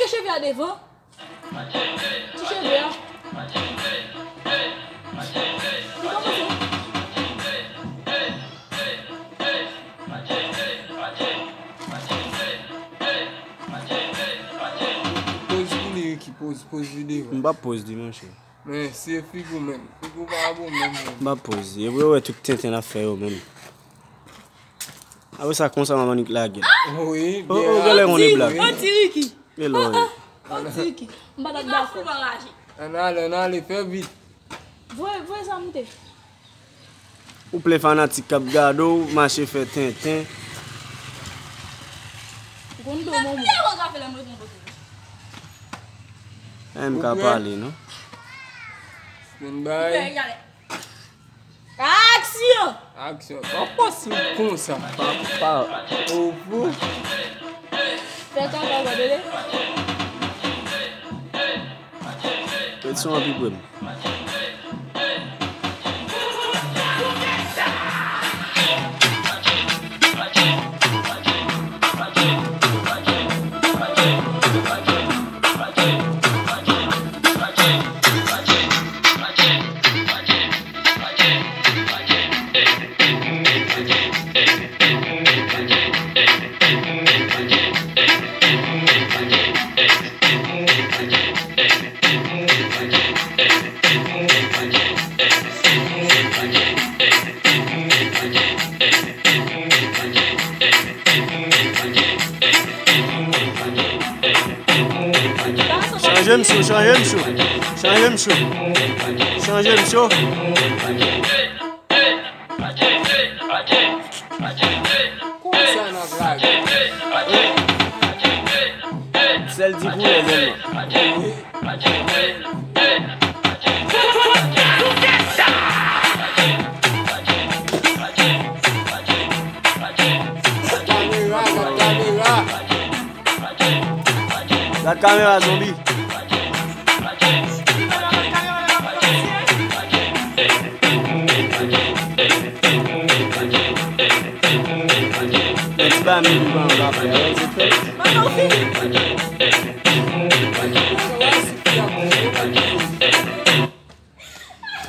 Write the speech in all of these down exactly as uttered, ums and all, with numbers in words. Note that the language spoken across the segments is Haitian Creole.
Cheve a devan. Ti cheve a. Li kòmanse. Poz pou li, Ricky, poz, poz li devan. M p ap poz li, monchè. Men, se figi w menm. Figi w pa bon menm, menm. M p ap poz li. Epi w wè tout tenten l ap fè yo menm. Apre sa, konsa m ap annik lage l. Wi, oh, oh, byen. Genlè yon de blag. Manti, Ricky. Genlè yon. Oh, oh, manti, Ricky. M pa t ap dakò. Ann ale, ann ale, fè vit. Voye, voye sa moute. Ou plen fanatik k ap gade w, mache fè tenten. Ou konn do momo. Lè w ka fè lè m reponn kote. Eh, m ka pale, non? Stand by. Aksyon! Aksyon. Pa pase konsa. Pa, pa. Opo. Fè kaka, gade. Mete son an pi pre m. Chanje m cho, chanje m cho. Chanje m cho. Chanje m cho. Konsa n ap lage. Sèl di koulè sèlman. Kamera, gad kamera. Gad kamera, zonbi. Ti ba mi pou ban anba frè.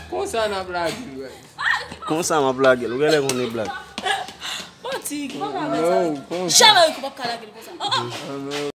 Konsa n ap lage l, guys. Konsa m ap lage l. Ou genlè konnen blag. Manti, ki pa ka fè sa. No, konsa. Jamè Ricky p ap ka lage l konsa. Ah, ah.